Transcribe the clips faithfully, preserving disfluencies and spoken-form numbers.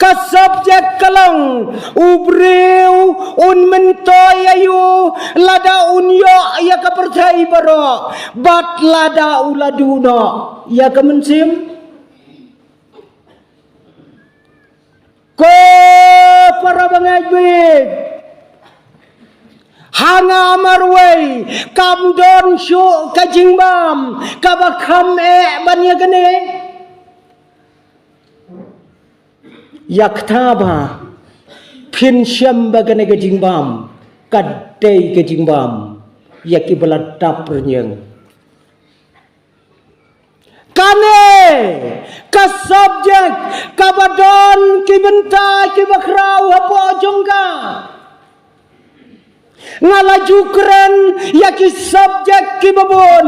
Ka subject ka long, u briew un myntoi aïu lada un ïoh ïa ka pyrthei baroh, bad lada u la duh noh ïa ka mynsiem. Ko para bangeit bad ha nga marwei kam don shuh ka jingbam kaba kham eh ban ïa kane. Ïa kata ba phin shem ba kane ka jingbam ka dei ka jingbam ïa kiba la dap rynïeng. Kane ka subject kaba don ki bynta kiba khraw hapoh jong ka. Nga la ju kren ïa ki subject kiba bun,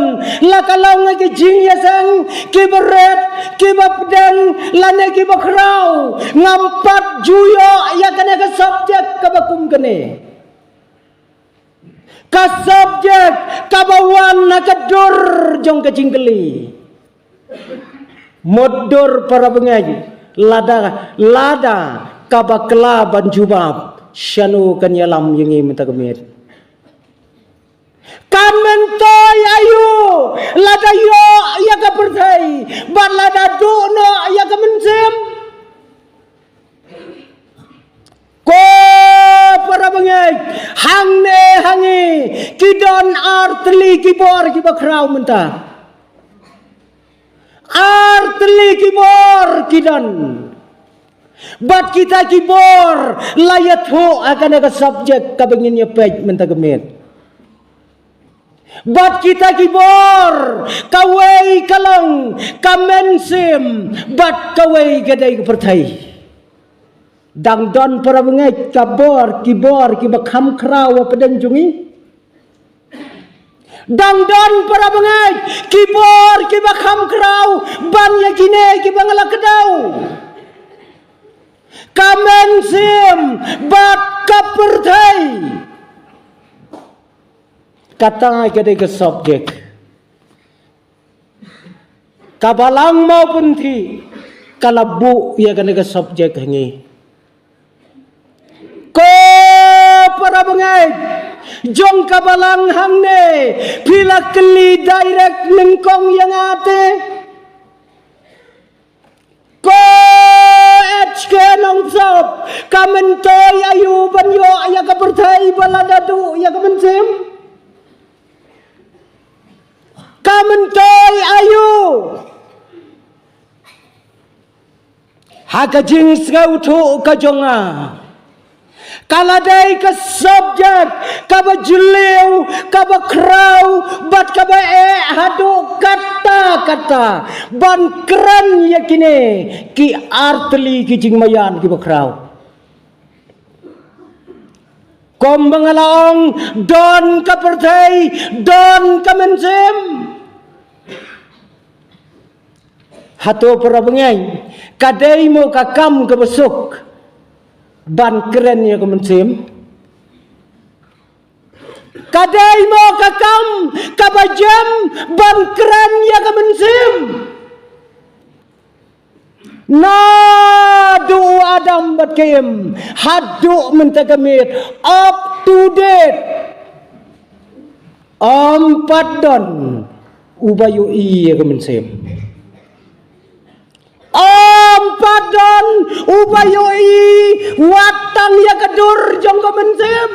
la ka long ïa ki jingïaseng kiba rit, kiba pdeng lane kiba khraw. Ngam pat ju ïoh ïa kane ka subject kaba kum kane. Ka subject kaba wan na ka dur jong ka jingkylli. Mutdur para bangeit, lada, lada kaba kla ban jubab, shano kan ïalam ïa ngi mynta ka miet. Kan myntoi aïu lada ïoh ïa ka pyrthei bad lada duh noh ïa ka mynsiem. Ko para bangeit, hangne ha ngi ki don ar tylli ki bor kiba khraw mynta. Ar tylli ki bor ki don. Bad kita ki bor la ïathuh ha kane ka subject kaba ngin ïa peit mynta ka miet. Bad kita ki bor, kawei ka long ka mynsiem, bad kawei ka dei ka pyrthei. Dang don para bangeit ka bor, ki bor kiba kham khraw hapdeng jong ngi. Dang don para bangeit ki bor kiba kham khraw ban ïa kine kiba nga la kdew. Ka mynsiem bad ka pyrthei. Kata ka dei ka subject. Ka Balang Mawpynthih ka la buh ïa kane ka subject ha ngi. Ko para bangeit jong ka Balang hangne, phi la kylli direct nyngkong ïa nga te. Ko H K Nongsop, ka myntoi aïu ban ïoh ïa ka pyrthei ba lada duh ïa ka mynsiem? Ka myntoi aïu? Ha ka jingsngewthuh ka jong nga, ka la dei ka subject kaba jylliew, kaba khraw, bad kaba eh haduh katta katta ban kren ïa kine ki artylli ki jingmaïan kiba khraw. Kumba nga la ong, don ka pyrthei, don ka mynsiem. Hato para bangeit, ka dei mo ka kam kaba suk ban kren ïa ka mynsiem? Ka dei mo ka kam kaba jem ban kren ïa ka mynsiem? Naduh u Adam bad ka Im haduh mynta ka miet, up to date, ym pat don uba ïohi ïa ka mynsiem. Ym pat don uba ïohi wat tang ïa ka dur jong ka mynsiem.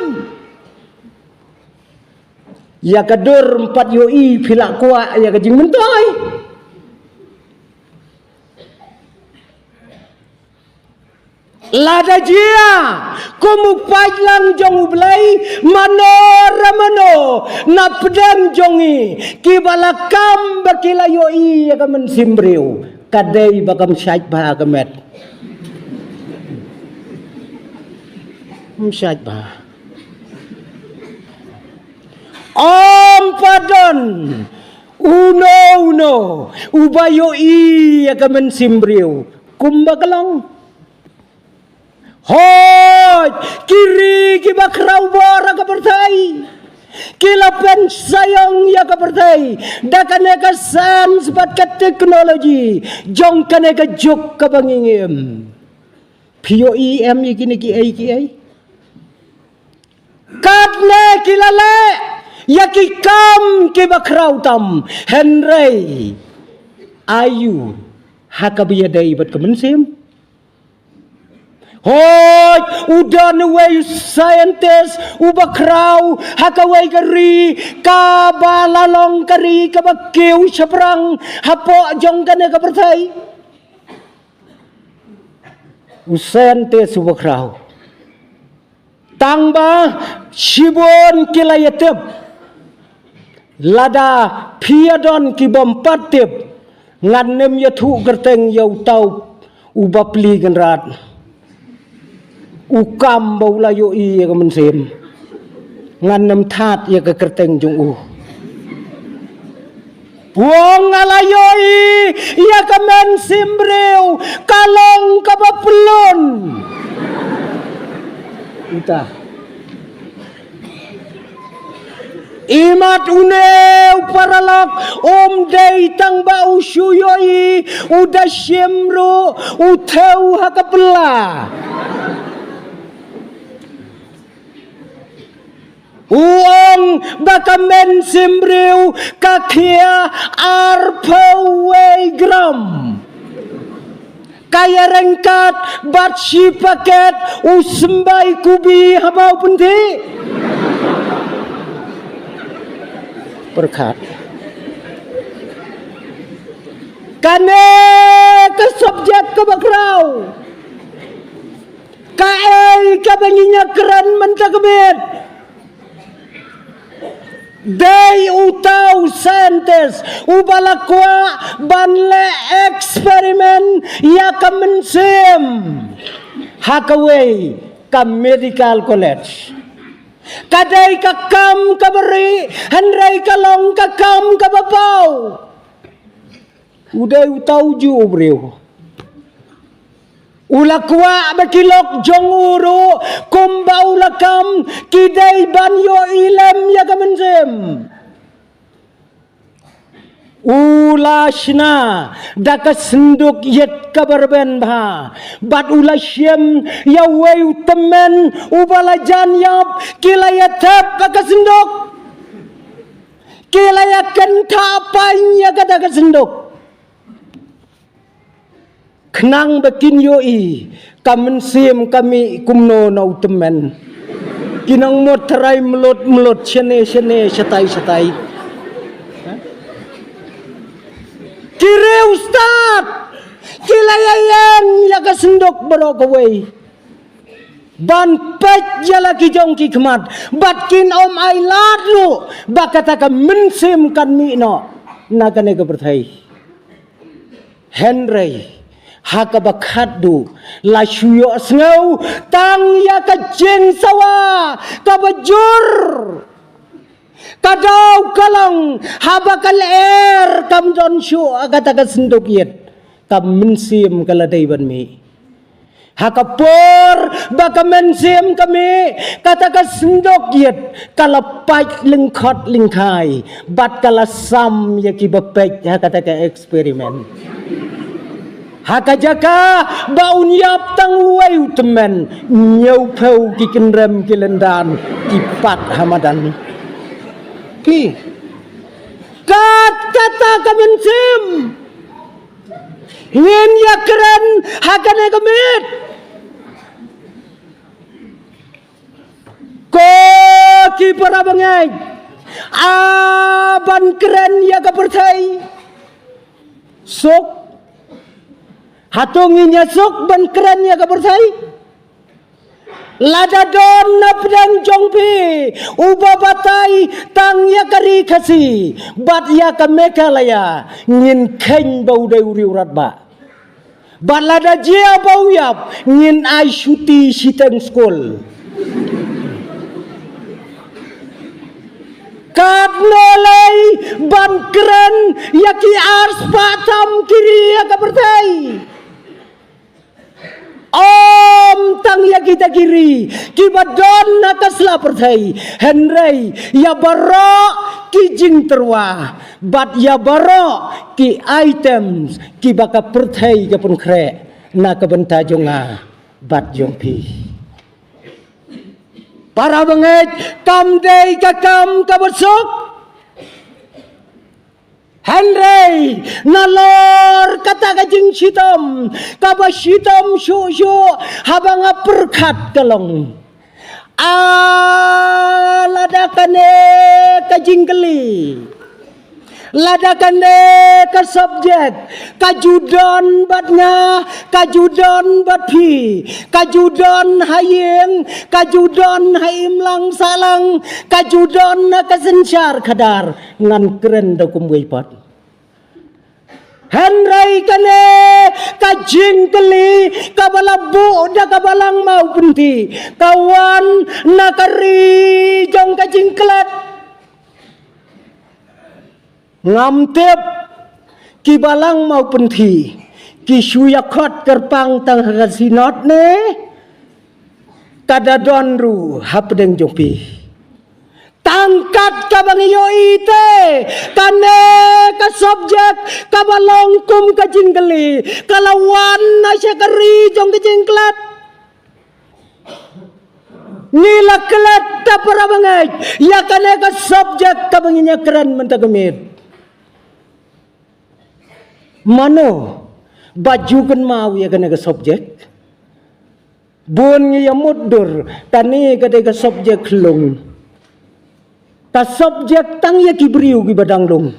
Ïa ka dur ym pat ïohi, phi la kwah ïa ka jingmyntoi. Lada jia kum u paidlang jong U Blei, mano re mano na pdeng jong ngi kiba la kam ba ki la ïohi ïa ka mynsiem briew, ka dei ba kam shait bha ka met. Kam shait bha. Ym pat don uno uno uba ïohi ïa ka mynsiem briew kumba ka long. Hooid, ki ri kiba khraw bor ha ka pyrthei ki la pynshaiong ïa ka pyrthei da kane ka science bad ka technology jong kane ka juk kaba ngi im. Phi ïohi em ïa kine kiei kiei? Katne ki la leh ïa ki kam kiba khraw tam, hynrei aïu ha kaba ïadei bad ka mynsiem? Hooid, u don uwei u scientist uba khraw ha kawei ka ri kaba la long ka ri kaba kiew shaphrang hapoh jong kane ka pyrthei. U scientist uba khraw. Tang ba shibun ki la ïatip. Lada phi ïadon ki bym pat tip, ngan nym ïathuh kyrteng ïa uta u bapli kynrad. U kam ba u la ïohi ïa ka mynsiem, ngan nym thad ïa ka kyrteng jong u. Phuh, nga la ïohi ïa ka mynsiem briew ka long kaba pyllun. Uta. Imat une u paralok um dei tang ba u shu ïohi, u da shim ruh, u thew ha ka pla. U ong ba ka mynsiem briew ka khia arphew wei gram. Ka ïaryngkat bad shi paket u symbai kubi ha bau pynthih. Pyrkhat. Kane ka subject kaba khraw. Kaei kaba ngi ïakren mynta ka miet? Dei uta u scientist uba la kwah ban leh experiment ïa ka mynsiem ha kawei ka medical college. Ka dei ka kam kaba rieh, hynrei ka long ka kam kaba paw. U dei uta u juh u briew. U la kwah ba ki lok jong u ruh kumba u la kam ki dei ban ïohi lem ïa ka mynsiem. U la shna da ka synduk ïit kaba rben bha bad u la shim ïa uwei u tymmen uba la jan ïap, ki la ïatep ha ka synduk. Ki la ïa kynthah pain ïa kata ka synduk. Khnang ba kin ïohi ka mynsiem ka mih kumno na u tymmen. Ki nang mut tharai mlut mlut, shane shane, shatai shatai. Ki riewstad, ki la ïa ïeng ïa ka synduk baroh kawei ban peit ïa la ki jong ki khmat, bad kin ym ailad ruh ba kata ka mynsiem kan mih noh na kane ka pyrthei. Hynrei ha kaba khatduh la shu ïohsngew tang ïa ka jingsawa kaba jur. Ka daw ka long haba ka lyer kam don shuh ha kata ka synduk ïit, ka mynsiem ka la dei ban mih. Ha ka por ba ka mynsiem ka mih, kata ka synduk ïit ka la pait lyngkhot lyngkhai bad ka la sam ïa kiba peit ha kata ka experiment. Ha ka jaka ba un ïap tang uwei u tymmen, hynñiewphew ki kynrem ki lyndan ki pat ha madan. Ki kat kata ka mynsiem ngin ïakren ha kane ka miet. Ko ki para bangeit, a ban kren ïa ka pyrthei suk. Hato ngin ïa suk ban kren ïa ka pyrthei? Lada don na pdeng jong phi uba batai tang ïa ka ri Khasi bad ïa ka Meghalaya, ngin kheiñ ba u dei u riewrat ba. Bad lada jia ba u ïap, ngin ai shuti shiteng skul. Katno lei ban kren ïa ki arspah tam ki ri ha ka pyrthei. Ym tang ïa kita ki ri kiba don ha ka sla pyrthei, hynrei ïa baroh ki jingtyrwa bad ïa baroh ki items kiba ka pyrthei ka pynkhreh na ka bynta jong nga. bad jong phi. Para bangeit, kam dei ka kam kaba suk. Hynrei nalor kata ka jingshitom, kaba shitom shuh shuh haba nga pyrkhat ka long, a, lada kane ka jingkylli, lada kane ka subject ka ju don bad nga, ka ju don bad phi, ka ju don ha ïing, ka ju don ha imlang sahlang, ka ju don ha ka synshar khadar, ngan kren da kumwei pat. Hynrei kane ka jingkylli kaba la buh da ka Balang Mawpynthi ka wan na ka ri jong ka jingklet. Ngam tip ki Balang Mawpynthi ki shu ïa khot kyrpang tang ha ka synod ne ka da don ruh hapdeng jong phi. Tang kat kaba ngi ïohi te, kane ka subject kaba long kum ka jingkylli ka la wan na sha ka ri jong ka jingklet. Ngi la klet, ta para bangeit, ïa kane ka subject kaba ngin ïa kren mynta ka miet. Mano ba ju kynmaw ïa kane ka subject? Bun ngi ïa mutdur, kane ka dei ka subject lung. Ka subject tang ïa ki briew kiba dang lung.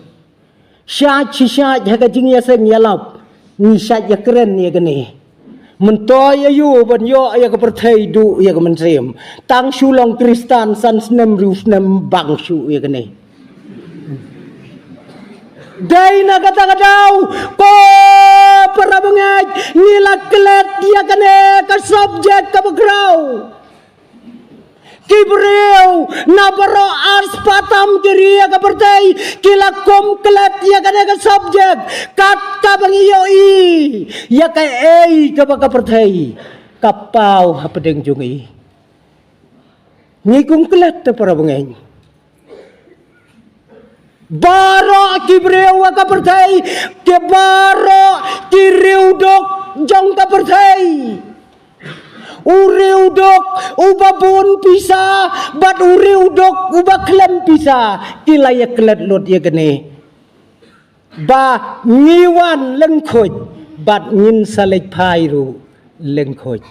Shait shi shait ha ka jingïaseng ïalap, ngi shait ïa kren ïa kane. Myntoi aïu ban ïoh ïa ka pyrthei duh ïa ka mynsiem. Tang shu long Khristan san snem hynriew snem bang shuh ïa kane. Dei na kata ka daw, ko para bangeit, ngi la klet ïa kane ka subject kaba khraw. Ki briew na baroh ar spah tam ki ri ha ka pyrthei ki la kum klet ïa kane ka subject, kat kaba ngi ïohi ïa kaei kaba ka pyrthei ka paw hapdeng jong ngi. Ngi kum klet, te para bangeit. Baroh ki briew ha ka pyrthei, ki baroh ki riewduk jong ka pyrthei. U riewduk uba bun pisa bad u riewduk uba khlem pisa, ki la ïa klet lut ïa kane. Ba ngi wan lyngkhuid bad ngin sa leit phai ruh lyngkhuid.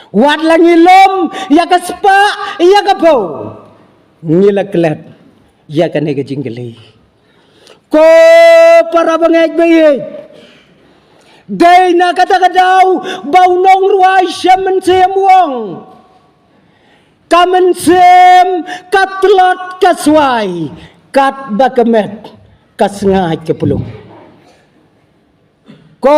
Wat la ngi lum ïa ka spah ïa ka phew, ngi la klet ïa kane ka jingkylli. Ko para bangeit ba ïeit, dei na kata ka daw ba u nongrwai Shem Mynsiem u ong, ka mynsiem ka tlot ka swai, katba ka met ka sngaid ka plung. Ko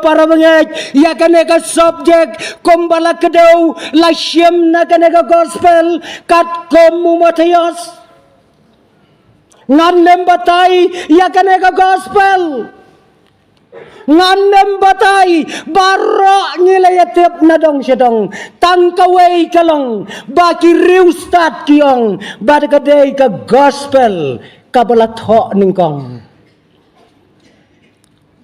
para bangeit, ïa kane ka subject kumba la kdew la shim na kane ka gospel katkum u Mathaios. Ngan nym batai ïa kane ka gospel. Ngan nym batai, baroh ngi la ïa tip na dong sha dong. Tang kawei ka long ba ki riewstad ki ong ba ka dei ka gospel kaba la thoh nyngkong.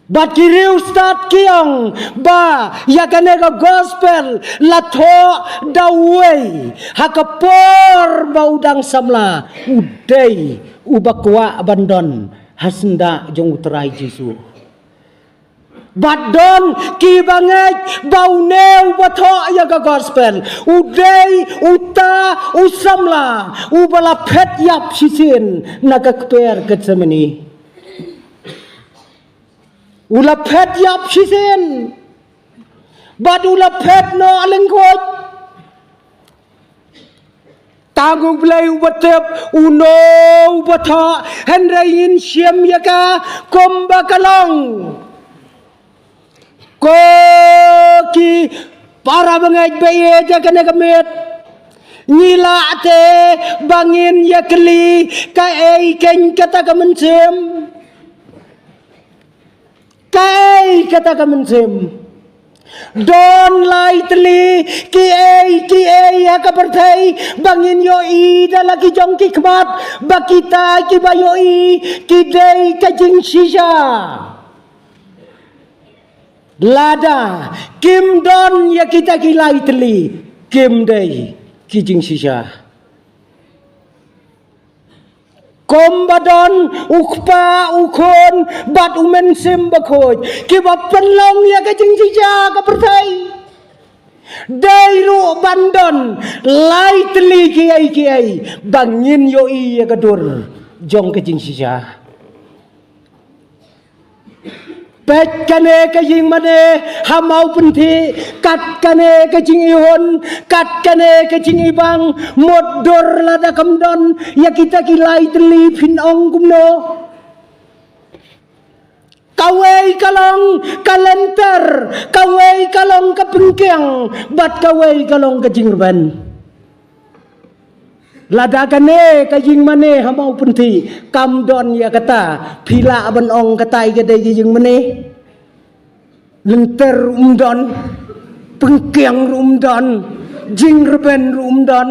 Bad ki riewstad ki ong ba ïa kane ka gospel la thoh da uwei ha ka por ba u dang samla, u dei uba kwah ban don ha syndah jong u Trai Jisu. Bad don kiba ngeit ba une uba thoh ïa ka gospel u dei uta u samla uba la phet ïap shisien na ka kper Gethsemane. U la phet ïap shisien bad u la phet noh lyngkhuid. Tang U Blei uba tip uno uba thoh, hynrei ngin shim ïa ka kumba ka long. Ko ki para bangeit ba ïeit, ïa kane ka miet ngi lah te ba ngin ïa kylli kaei keiñ kata ka mynsiem. Kaei kata ka mynsiem? Don lai tylli kiei kiei ha ka pyrthei ba ngin ïohi da la ki jong ki khmat ba kita kiba ïohi ki dei ka jingshisha. Lada kim don ïa kita ki lai tylli, kim dei ki jingshisha. Kumba don u Kpa, u Khun bad u Mynsiem Bakhuid kiba pynlong ïa ka jingshisha ka pyrthei, dei ruh ban don lai tylli kiei kiei ba ngin ïohi ïa ka dur jong ka jingshisha. Peit kane ka jingmane ha Mawpynthih, kat kane ka jingihun, kat kane ka jingibang, mutdur lada kam don ïa kita ki lai tylli phin ong kumno. Kawei ka long ka lynter, kawei ka long ka pynkiang, bad kawei ka long ka jingrben. Lada kane ka jingmane ha Mawpynthih kam don ïa kata, phi lah ban ong katai ka dei ka jingmane? Lynter ruh ym don, pynkiang ruh ym don, jingrben ruh ym don.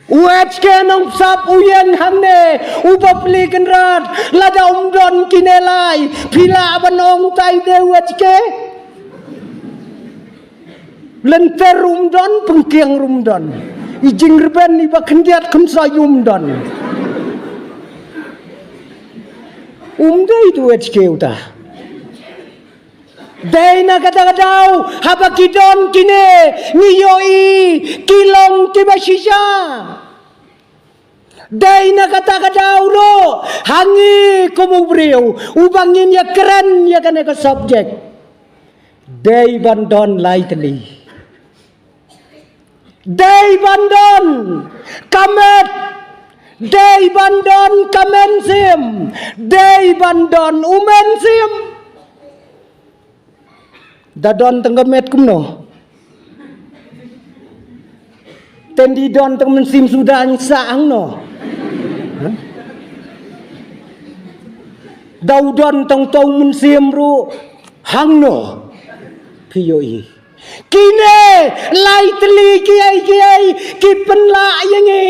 U H K Nongpynsap u ïeng hangne, u bapli kynrad, lada ym don kine lai, phi lah ban ong tai de u H K? Lynter ruh ym don, pynkiang ruh ym don. I jingrben iba khyndiat khynsoit ruh ym don. Um dei tu H K uta. Dei na kata ka daw, haba ki don kine, ngi ïohi ki long kiba shisha. Dei na kata ka daw ruh, ha ngi kum u briew uba ngin ïakren ïa kane ka subject, dei ban don lai tylli. Dei ban don ka met, dei ban don ka mynsiem, dei ban don u mynsiem. Da don tang ka met kumno? Tang da don tang mynsiem suda ngi sah hangno? Da u don tang uto u mynsiem ruh hangno? Phi ïohi. Kine lai tylli kiei kiei ki pynlah ïa ngi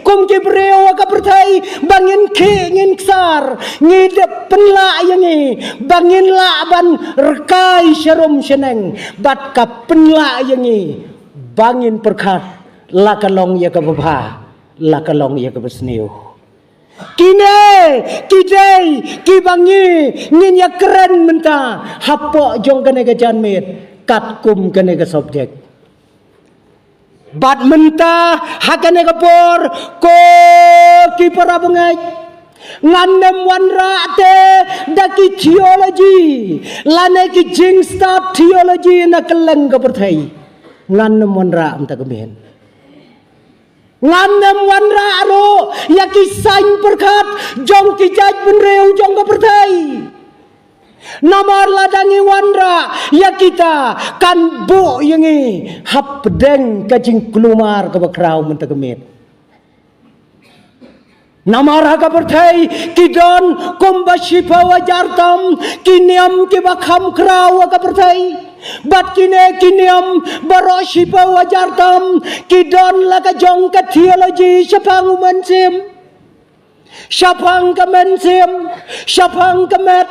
kum ki briew ha ka pyrthei ba ngin khih ngin ksar, ngi dep pynlah ïa ngi ba ngin lah ban rkai sharum shaneng, bad ka pynlah ïa ngi ba ngin pyrkhat la ka long ïa kaba bha, la ka long ïa kaba sniew. Kine ki dei kiba ngi ngin ïakren mynta hapoh jong kane ka janmiet katkum kane ka subject. Bad mynta ha kane ka por, ko ki para bangeit, ngan nym wanrah te da ki theology lane ki jingstad theology na kylleng ka pyrthei. Ngan nym wanrah mynta ka miet. Ngan nym wanrah ruh ïa ki saiñ pyrkhat jong ki jaitbynriew jong ka pyrthei. Namar lada ngi wanrah ïa kita, kan buh ïa ngi hapdeng ka jingkulmar kaba khraw mynta ka miet. Namar ha ka pyrthei ki don kumba shiphew hajar tam ki niam kiba kham khraw ha ka pyrthei. Bad kine ki niam baroh shiphew hajar tam ki don la ka jong ka theology shaphang u mynsiem, shaphang ka mynsiem, shaphang ka met.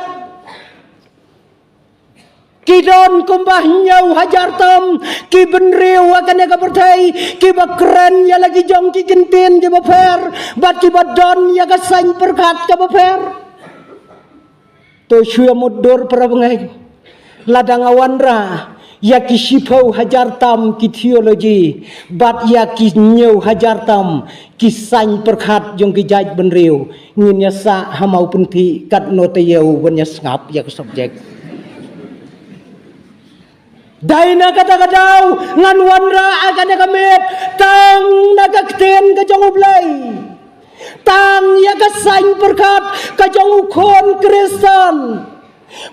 Ki don kumba hynñiew hajar tam ki bynriew ha kane ka pyrthei kiba kren ïa la ki jong ki kyntien kiba pher bad kiba don ïa ka saiñ pyrkhat kaba pher. To shu ïa mutdur para bangeit. Lada nga wanrah ïa ki shiphew hajar tam ki theology bad ïa ki hynñiew hajar tam ki saiñ pyrkhat jong ki jaitbynriew, ngin ïa sah ha Mawpynthih katno taïew ban ïa sngap ïa ka subject. Dei na kata ka daw ngan wanrah ha kane ka miet tang na ka ktien ka jong U Blei, tang ïa ka saiñ pyrkhat ka jong u khun Khristan.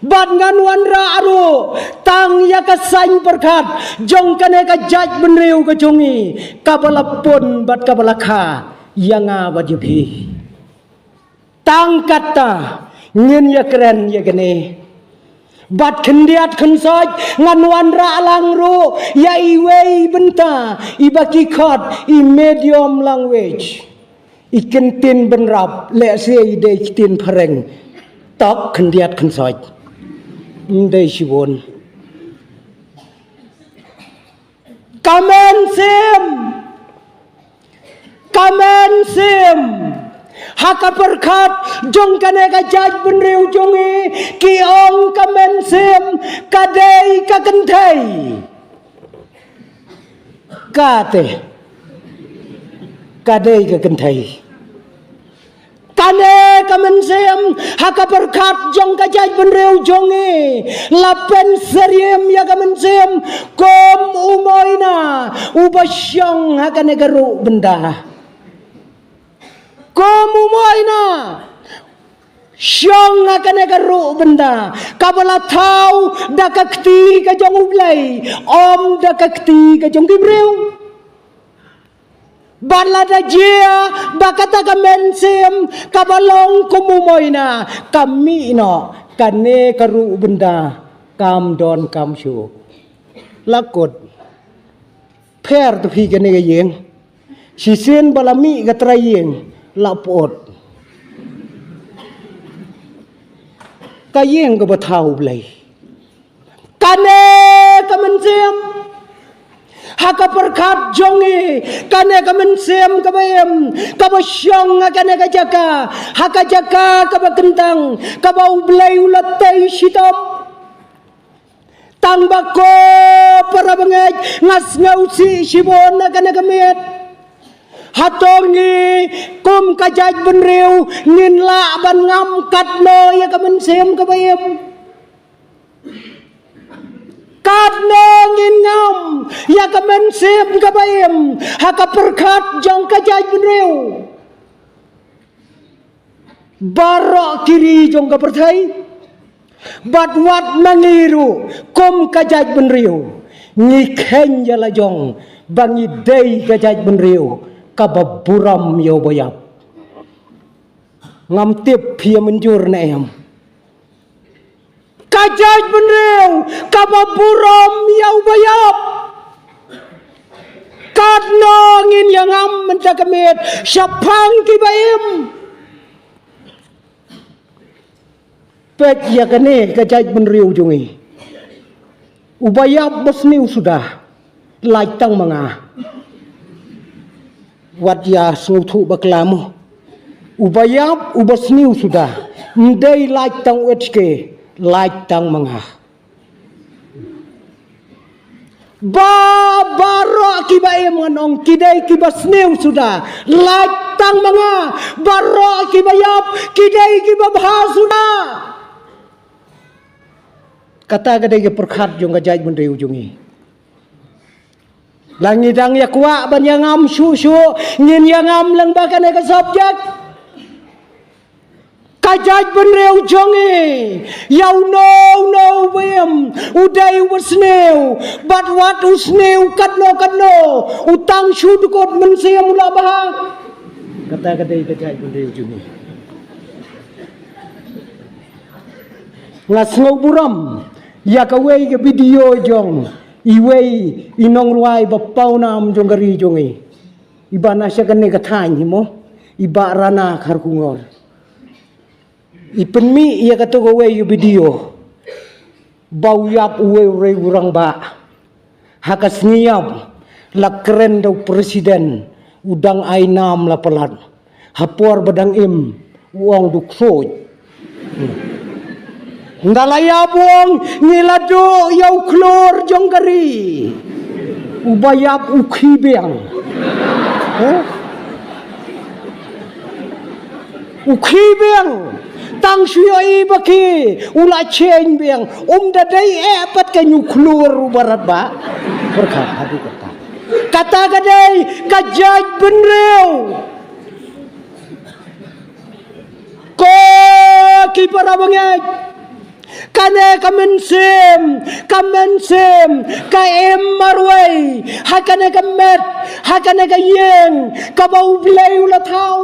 Bad ngan wanrah ruh tang ïa ka saiñ pyrkhat jong kane ka jaitbynriew ka jong ngi kaba la pun bad kaba la kha ïa nga bad ïa phi. Tang kata ngin ïakren ïa kane. Bad khyndiat khynsoit ngan wanrah lang ruh ïa iwei i bynta iba ki khot i medium language. I kyntien bynrap, lehse i dei i kyntien phareng. Tok khyndiat khynsoit. Ym dei shibun. Ka mynsiem. Ka mynsiem. Ha ka pyrkhat jong kane ka jaitbynriew jong ngi, ki ong ka mynsiem ka dei ka kynthei. Kata ka dei ka kynthei. Kane ka mynsiem, ha ka pyrkhat jong ka jaitbynriew jong ngi, la pynsyriem ïa ka mynsiem kum u moina uba shong ha kane ka ruh bynta. Kum u moina shong ha kane ka ruh bynta, kaba la thaw da ka kti ka jong U Blei, ym da ka kti ka jong ki briew. Bad lada jia ba kata ka mynsiem kaba long kum u moina ka mih noh, kane ka ruh bynta kam don kam shuh. La kut. Pher tu phi kane ka ïing. Shisien ba la mih ka trai ïing, la put. Ka ïing kaba thaw U Blei. Kane ka mynsiem, ha ka pyrkhat jong ngi, kane ka mynsiem kaba im, kaba shong ha kane ka jaka, ha ka jaka kaba kyntang, kaba U Blei u la tei shitom. Tang ba ko para bangeit, nga sngewsih shibun na kane ka miet. Hato ngi kum ka jaitbynriew ngin lah ban ngam katno ïa ka mynsiem kaba im? Katno ngin ngam ïa ka mynsiem kaba im ha ka pyrkhat jong ka jaitbynriew? Baroh ki ri jong ka pyrthei bad wat ma ngi ruh kum ka jaitbynriew, ngi kheiñ ïa la jong ba ngi dei ka jaitbynriew kaba burom ïa uba ïap. Ngam tip phi ïa mynjur ne em. Ka jaitbynriew kaba burom ïa uba ïap. Katno ngin ïa ngam mynta ka miet shaphang kiba im? Peit ïa kane ka jaitbynriew jong ngi. Uba ïap ba sniew suda. Lait tang ma nga. Wat ïa sngewthuh bakla mo. Uba ïap, uba sniew suda. Ym dei lait tang u H K, lait tang ma nga. Ba, baroh kiba im ngan ong, ki dei kiba sniew suda. Lait tang ma nga, baroh kiba ïap, ki dei kiba bha suda. Kata ka dei ka pyrkhat jong ka jaitbynriew jong ngi. La ngi dang ïa kwah ban ïa ngam shuh shuh, ngin ïa ngam lang ba kane ka subject. Ka jaitbynriew jong ngi, ïa uno uno uba im, u dei uba sniew, bad wat u sniew katno katno, u tang shu dkut mynsiem u la bha. Kata ka dei ka jaitbynriew jong ngi. Nga sngew burom ïa kawei ka video jong iwei i nongrwai ba pawnam jong ka ri jong i, iba na sha kane ka thaiñ hi mo, i Bah Rana Kharkongor. I pynmih ïa kato kawei ka video ba u ïap uwei u rei u rangbah. Ha ka sngi ïap la kren da u president, u dang ai nam la palat. Ha por ba dang im u ong du ksuid. Nda la ïap u ong ngi la duh ïa u khlur jong ka ri. Uba ïap u khie biang. Eh? U khie biang. Tang shu ïohi ba khie u la change biang. Um da dei eh pat ka ñiuh khlur u barat ba. Pyrkhat haduh kata. Kata ka dei ka jaitbynriew. Ko ki para bangeit. Kane ka mynsiem, ka mynsiem ka im marwei ha kane ka met, ha kane ka ïing kaba U Blei u la thaw.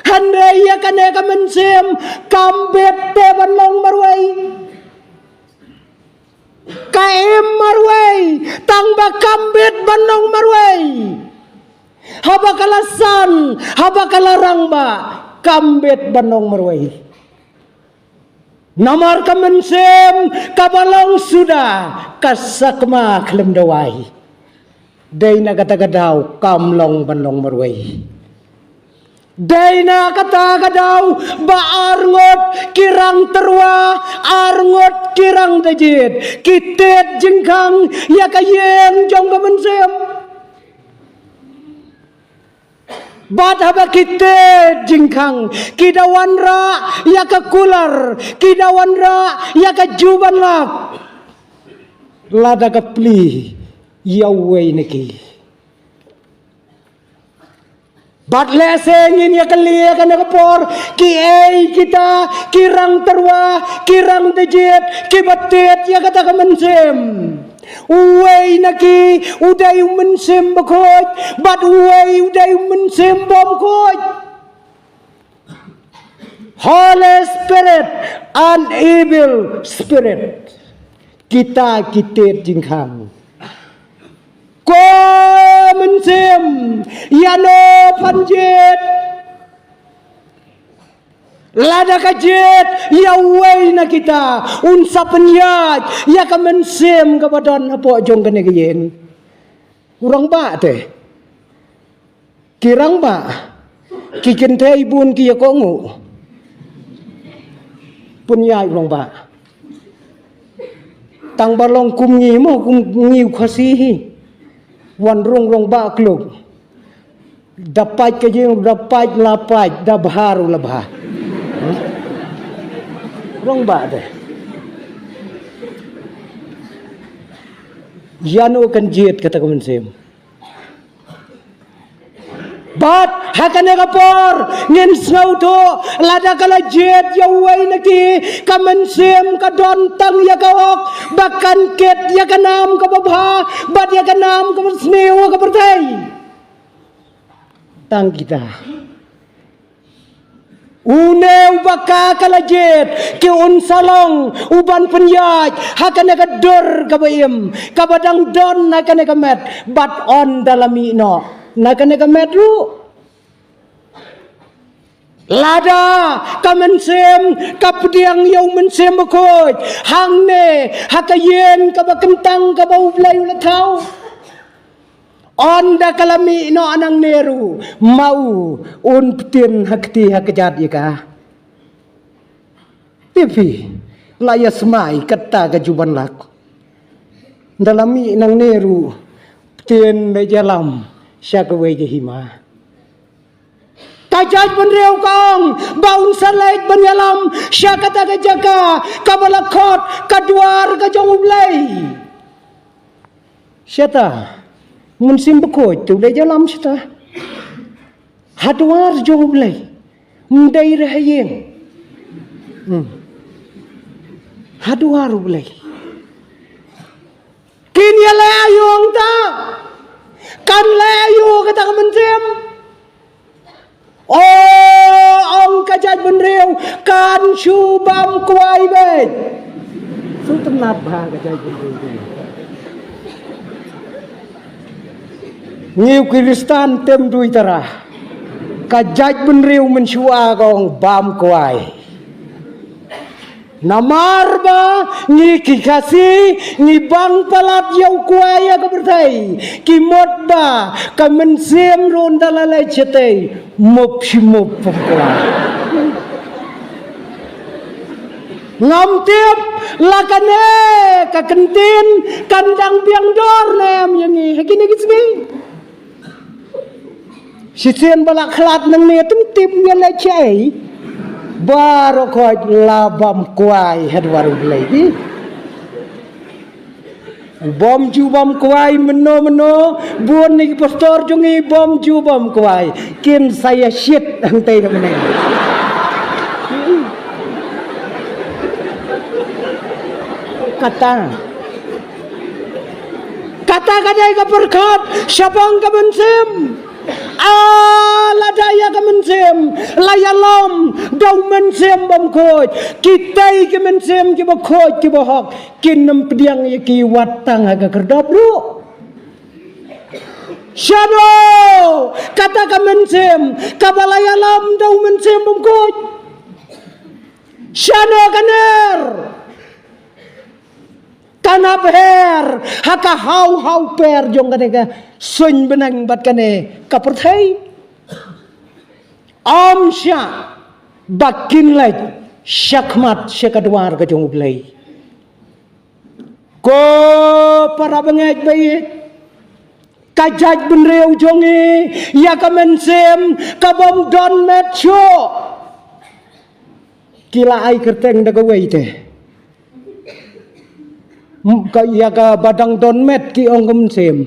Hynrei ïa kane ka mynsiem kam bit te ban long marwei. Ka im marwei tang ba kam bit ban long marwei. Haba ka la san, haba ka la rangbah, kam bit ban long marwei. Namar ka mynsiem kaba long suda ka sakma khlem dawai. Dei na kata ka daw kam long ban long marwei. Dei na kata ka daw ba arngut ki rang tyrwa, arngut ki rang da jied, ki tied jingkhang ïa ka ïing jong ka mynsiem. Bad haba ki tied jingkhang, ki da wanrah ïa ka kular, ki da wanrah ïa ka jubanlak. Lada ka pli ïa uwei na ki. Bad lehse ngin ïa ka lieh kane ka por, ki ei kita, ki rang tyrwa, ki rang da jied, ki ba tied ïa kata ka mynsiem. Uwei na ki u dei u mynsiem bakhuid, bad uwei u dei u mynsiem bymkhuid. Holy Spirit and evil spirit. Kita ki tied jingkhang. Ko mynsiem, ïano phan jied? Lada ka jied ïa uwei na kita, un sa pynïaid ïa ka mynsiem kaba don hapoh jong kane ka ïing. U rangbah te. Ki rangbah, ki kynthei bun ki ïa kohnguh. Pynïaid u rangbah. Tang ba long kum ngi mo, kum ngi u Khasi hi. Wan rung rangbah kluk. Da pait ka jing, da pait la pait, da bha ruh la bha. Rangbah te. Ïano kan jied kata ka mynsiem? Bad ha kane ka por ngin sngewthuh, lada ka la jied ïa uwei na ki, ka mynsiem ka don tang ïa ka hok ba kan kit ïa ka nam kaba bha bad ïa ka nam kaba sniew ha ka pyrthei. Tang kita. Une uba ka ka la jied, ki un sa long u ban pynïaid ha kane ka dur kaba im, kaba dang don ha kane ka met, bad ynda la mih noh na kane ka met ruh. Lada ka mynsiem ka pdiang ïa u mynsiem bakhuid hangne ha ka ïing kaba kyntang kaba U Blei u la thaw. Ynda ka la mih noh nangne ruh, ma u un ptien ha kti ha kjat ïa ka. Phi phi la ïa smai kata ka jubanlak. Ynda la mih nangne ruh, ptien leit ïalam sha kawei ka hima. Ka jaitbynriew ka ong ba un sa leit ban ïalam sha kata ka jaka kaba la khot ka duar ka jong U Blei. Shata, mynsiem bakhuid te u leit ïalam shata. Ha duar jong U Blei. Ym dei re ha ïing. Hmm. Ha duar U Blei. Kin ïaleh aïu hangta? Kan leh aïu kata ka mynsiem? O, ong ka jaitbynriew, kan shu bam kwai beit. Sngewtynnat bha ka jaitbynriew. Ngi u Khristan tem dui tara. Ka jaitbynriew mynshuwa ka ong bam kwai. Namar ba ngi ki Khasi ngi bang palat ïa u kwai ïa ka pyrthei. Ki mut ba ka mynsiem ruh ynda la leit shatei mup shi mup pum kwai. Ngam tip la kane ka kyntien kan dang biang dor ne em ïa ngi ha kine ki sngi. Shisien ba la khlad nangne tymtip ngi leit shaei. Baroh khoit la bam kwai ha duar U Blei. Bym ju bam kwai mynno mynno, bun na ki pastor jong ngi bym ju bam kwai. Kin sa ïa shit hangtei da mynne. Kata. Kata ka dei ka pyrkhat shaphang ka mynsiem. Ah, lada ïa ka mynsiem la ïalam da u mynsiem bymkhuid, kitei ki mynsiem kiba khuid kiba hok kin ym pdiang ïa ki wat tang ha ka khyrdop ruh. Shano kata ka mynsiem kaba la ïalam da u mynsiem bymkhuid? Shano ka ner? Kan ap her ha ka haw haw per jong kane ka suiñ bneng bad kane ka pyrthei. Ym shah ba kin leit shakhmat sha ka dwar ka jong U Blei. Ko para bangeit ba ïeit, ka jaitbynriew jong ngi ïa ka mynsiem ka bym don met shuh. Ki la ai kyrteng da kawei te. M-, ka, ïa kaba dang don met ki ong ka mynsiem.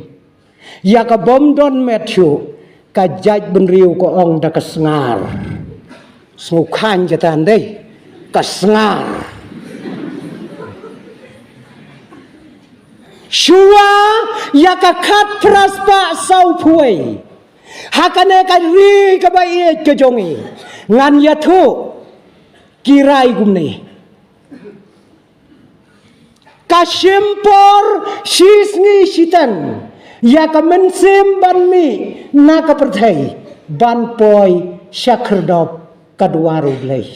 Ïa ka bym don met shuh, ka jaitbynriew ka ong da ka sngar. Sngewkhan jatan dei, ka sngar. Shuwa ïa ka khatphra spah sawphew wei, ha kane ka ri kaba ïeit ka jong ngi, ngan ïathuh ki rai kumne. Ka shim por shisngi shiteng ïa ka mynsiem ban mih na ka pyrthei ban poi sha khyrdop ka dwar U Blei.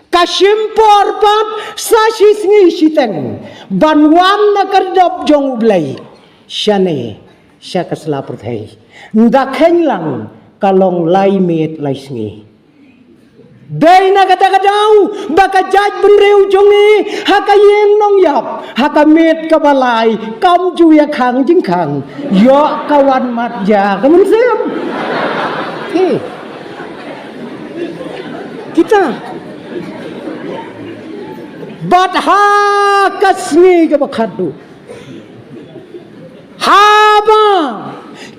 Ka shim por pat sa shisngi shiteng ban wan na ka khyrdop jong U Blei shane sha ka sla pyrthei. Nda kheiñ lang ka long lai miet lai sngi. Dei na kata ka daw ba ka jaitbynriew jong ngi ha ka ïing nongïap, ha ka miet kaba lai, kam ju ïa khang jingkhang, ïoh ka wan mat ïa ka mynsiem. Ki, kita bad ha ka sngi kaba khatduh, haba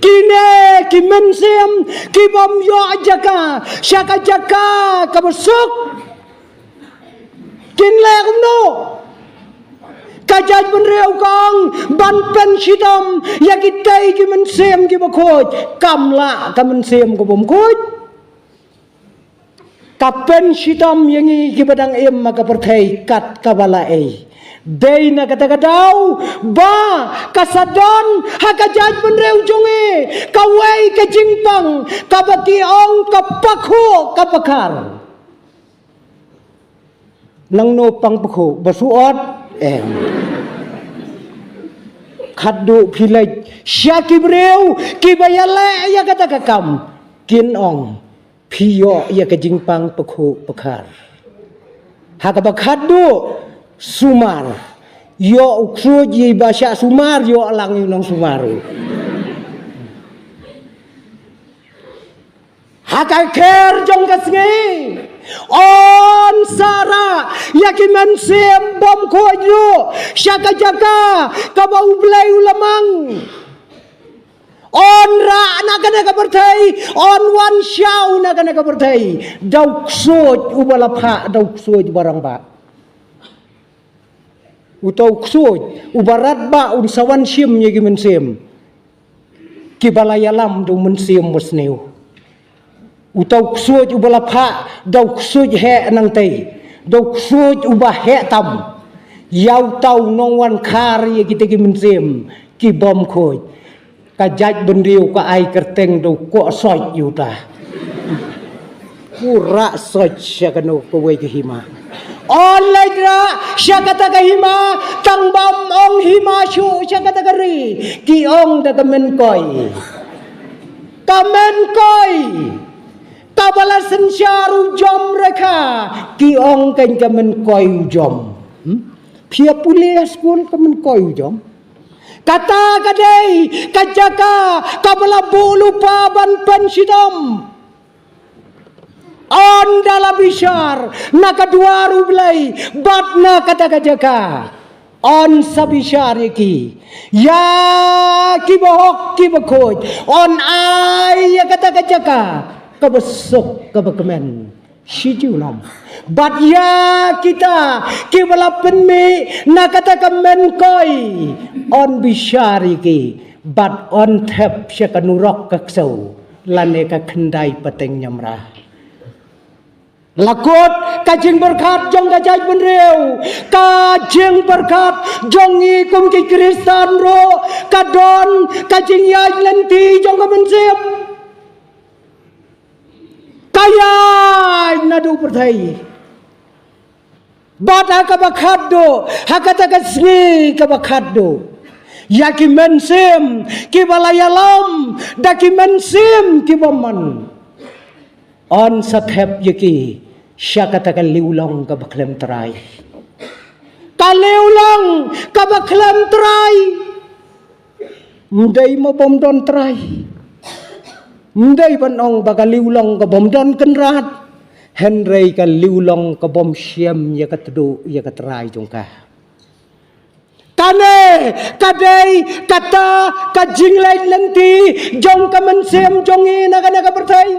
kine ki mynsiem ki bym ïoh jaka sha ka jaka kaba suk, kin leh kumno? Ka jaitbynriew ka ong ban pynshitom ïa kitei ki mynsiem kiba khuid. Kam lah ka mynsiem ka bym khuid. Ka pynshitom ïa ngi kiba dang im ha ka pyrthei kat kaba la ei. Dei na kata ka daw ba ka sa don ha ka jaitbynriew jong ngi kawei ka jingpang kaba ki ong ka pakhuh ka pakhar. Nangno pang pakhuh, ba suot? Em. Khatduh phi leit sha ki briew kiba ïaleh ïa kata ka kam, kin ong phi ïoh ïa ka jingpang pakhuh pakhar. Ha kaba khatduh sumar, ïoh u ksuid ïa ba shah sumar, ïoh lang ïa u nongsumar. Ha ka kher jong ka sngi, yn sa rah ïa ki mynsiem bym khuid ruh sha ka jaka kaba U Blei u la mang. Yn rah na kane ka pyrthei, yn wan shaw na kane ka pyrthei da u ksuid uba la phah da u ksuid uba rangbah. Uta u ksuid uba radbah un sa wan shim ïa ki mynsiem kiba la ïalam da u Mynsiem Basniew. Uta u ksuid uba la phah da u ksuid heh nangtei, da u ksuid uba heh tam, ïa uta u nongwan khar ïa kita ki mynsiem ki bym khuid. Ka jaitbynriew ka ai kyrteng da u Koh Soit ïa uta. U rah soit sha kano kawei ka hima. Yn leit rah sha kata ka hima, tang bym ong hima shuh sha kata ka ri, ki ong da ka mynkoi. Ka mynkoi kaba la synshar u Jom Rekha, ki ong keiñ ka mynkoi u Jom. Hmm? Phi ïa pule ha skul ka mynkoi u Jom. Kata ka dei ka jaka kaba la buh lypa ban pynshitom. Ynda la bishar na ka dwar U Blei bad na kata ka jaka, yn sa bishar ïa ki, ïa kiba hok kiba khuid, yn ai ïa kata ka jaka kaba suk kaba kmen shi junom. Bad ïa kita kiba la pynmih na kata ka mynkoi, yn bishar ïa ki bad yn thep sha ka nurok ka ksew lane ka khyndai pateng ñiamra. La kut ka jingpyrkhat jong ka jaitbynriew, ka jingpyrkhat jong ngi kum ki Khristan ruh ka don ka jingïaid lynti jong ka mynsiem. Ka ïaid naduh pyrthei. Bad ha kaba khatduh, ha kata ka sngi kaba khatduh, ïa ki mynsiem kiba la ïalam da ki mynsiem ki bymman, yn sa thep ïa ki sha kata ka liwlong kaba khlem trai. Ka liwlong kaba khlem trai. Ym dei ma bym don trai. Ym dei ban ong ba ka liwlong ka bym don kynrad, hynrei ka liwlong ka bym shem ïa ka tduh ïa ka trai jong ka. Kane ka dei kata ka jingleit lynti jong ka mynsiem jong ngi na kane ka pyrthei.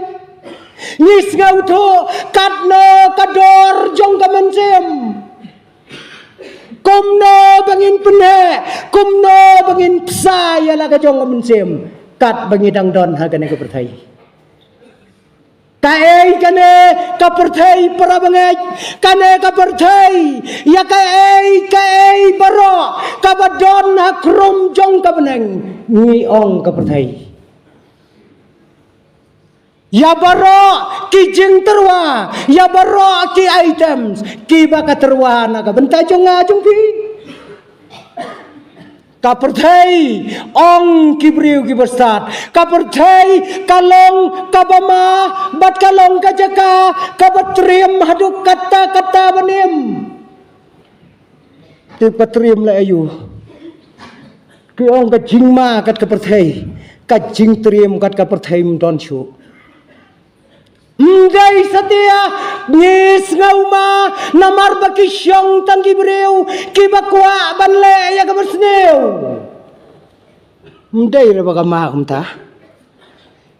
Ngi sngewthuh katno ka dor jong ka mynsiem. Kumno ba ngin pynheh, kumno ba ngin pynsa ïa la ka jong ka mynsiem, kat ba ngi dang don ha kane ka pyrthei. Kaei kane ka pyrthei, para bangeit? Kane ka pyrthei, ïa kaei kaei baroh kaba don ha khrum jong ka bneng, ngi ong ka pyrthei. Ïa baroh ki jingtyrwa, ïa baroh ki items kiba ka tyrwa na ka bynta jong nga jong phi. Ka pyrthei, ong ki briew kiba stad, ka pyrthei ka long kaba ma, bad ka long ka jaka kaba triem haduh katta katta ban im. Tip ka triem leh aïu? Ki ong ka jingma kat ka pyrthei, ka jingtriem kat ka pyrthei ym don shuh. Ym dei satia ngi sngewma namar ba ki shong tang ki briew kiba kwah ban leh ïa kaba sniew. Ym dei re ba ka ma kumta.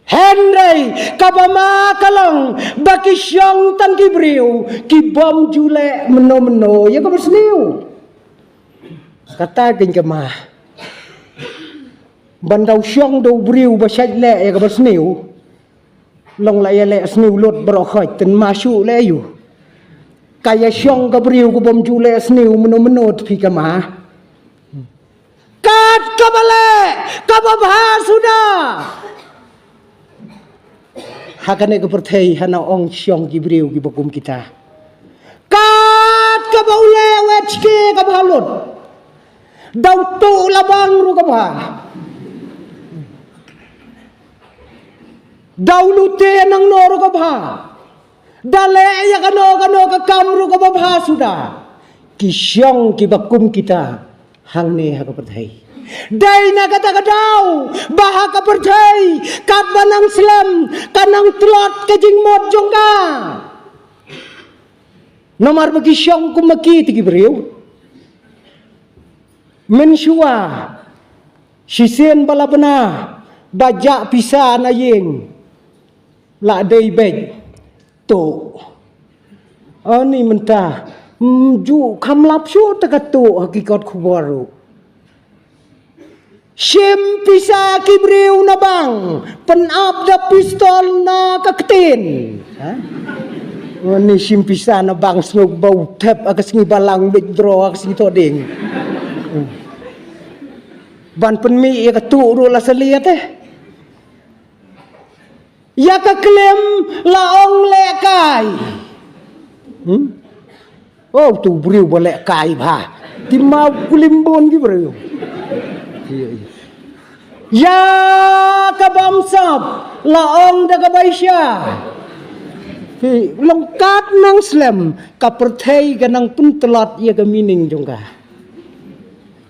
Hynrei kaba ma ka long ba ki shong tang ki briew ki bym ju leh mynno mynno ïa kaba sniew. Kata kein ka ma. Ban daw shong da u briew ba shait leh ïa kaba sniew. Long la ïa leh sniew lut baroh khoit, tang ma shuh leh aïu? Ka ïa shong ka briew ka bym ju leh sniew mynno mynno, te phi ka ma. Kat kaba leh kaba bha suda. Ha kane ka pyrthei hana ong shong ki briew kiba kum kita. Kat kaba u leh wet shke kaba ha lut. Daw tuh la bang ruh kaba ha. Daw lute nangno ruh kaba ha. Da leh ïa kano kano ka kam ruh kaba bha suda. Ki shong kiba kum kita hangne ha ka pyrthei. Dei na kata ka daw ba ha ka pyrthei katba nang slem ka nang tlot ka jingmut jong ka. Namar ba ki shong kum ma ki te ki briew. Mynshuwa shisien ba la bna ba jah pisa na ïing la dei beit tuh. Ani mynta ym ju kham lap shuh te ka tuh ha ki kot khubor ruh. Shim pisa ki briew na bank, pynap da pistol na ka ktien. Ha? Ani shim pisa na bank sngewbha u thep ha ka sngi balang, withdraw ha ka sngi thohdieng. Ban pynmih ïa ka tuh ruh la saliat eh. Ïa ka klim la ong lehkai. Hmm? Oh, tu briew ba lehkai bha. Te ma u klim bun ki briew. Ïa ka bamsap la ong da ka baisha. Phi long kat nang slem ka pyrthei ka nang pyntlot ïa ka meaning jong ka.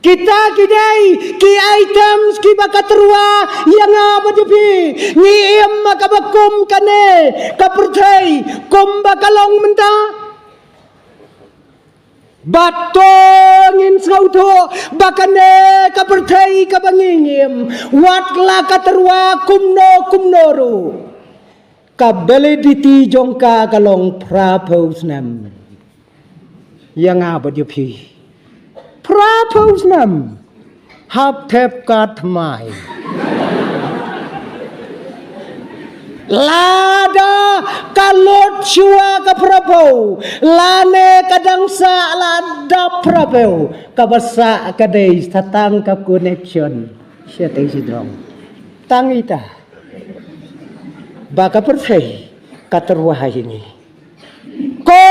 Kita ki dei ki items kiba ka tyrwa ïa nga bad ïa phi. Ngi im ha kaba kum kane ka pyrthei kumba ka long mynta. Bad to ngin sngewthuh ba kane ka pyrthei kaba ngi im, wat la ka tyrwa kumno kumno ruh, ka validity jong ka ka long phra phew snem. Ïa nga bad ïa phi. Phra phew snem. Hap thep ka thymmai. Lada ka lut shuwa ka phra phew, lane ka dang sah la dap phra phew, kaba sah ka dei sa tang ka connection. Shatei shadong. Tang ita. Ba ka pyrthei ka tyrwa ha ïa ngi. Ko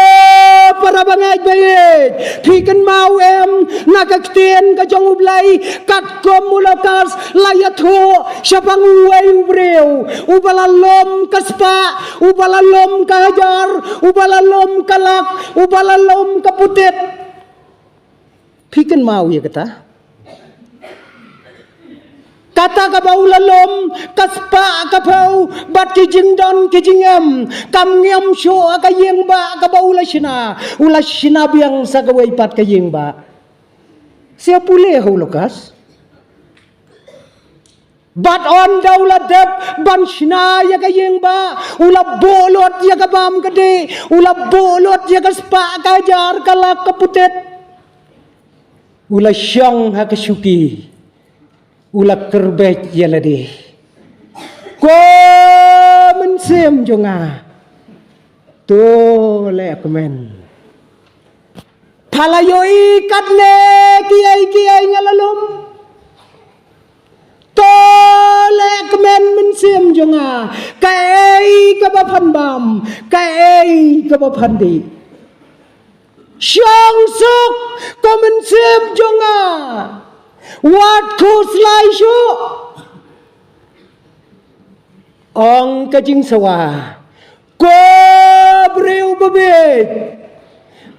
Para bangeit baieit, phi kynmaw em, na ka ktien ka jong U Blei, katkum u Lukas la ïathuh shaphang uwei u briew uba la lum ka spah, uba la lum ka hajar, uba la lum ka lak, uba la lum ka putit. Phi kynmaw ïa kata? Kata kaba u la lum ka spah ka phew bad ki jingdon ki jingem, kam ngiam shuh ha ka ïing bah kaba u la shna, u la shna biang sa kawei pat ka ïing bah. Sa pule ha u Lukas. Bad ynda u la dep ban shna ïa ka ïing bah, u la buh lut ïa ka bam ka dih, u la buh lut ïa ka spah ka hajar ka lak ka putit. U la shong ha ka shuki. U la kyrbit ïa lade. Ko mynsiem jong nga, to leh kmen. Pha la ïohi katne kiei kiei nga la lum. To leh kmen mynsiem jong nga. Kaei kaba phan bam, kaei kaba phan dih. Shong suk ko mynsiem jong nga. Wat khuslai shuh. Ong ka jingsawa, ko briew babieit,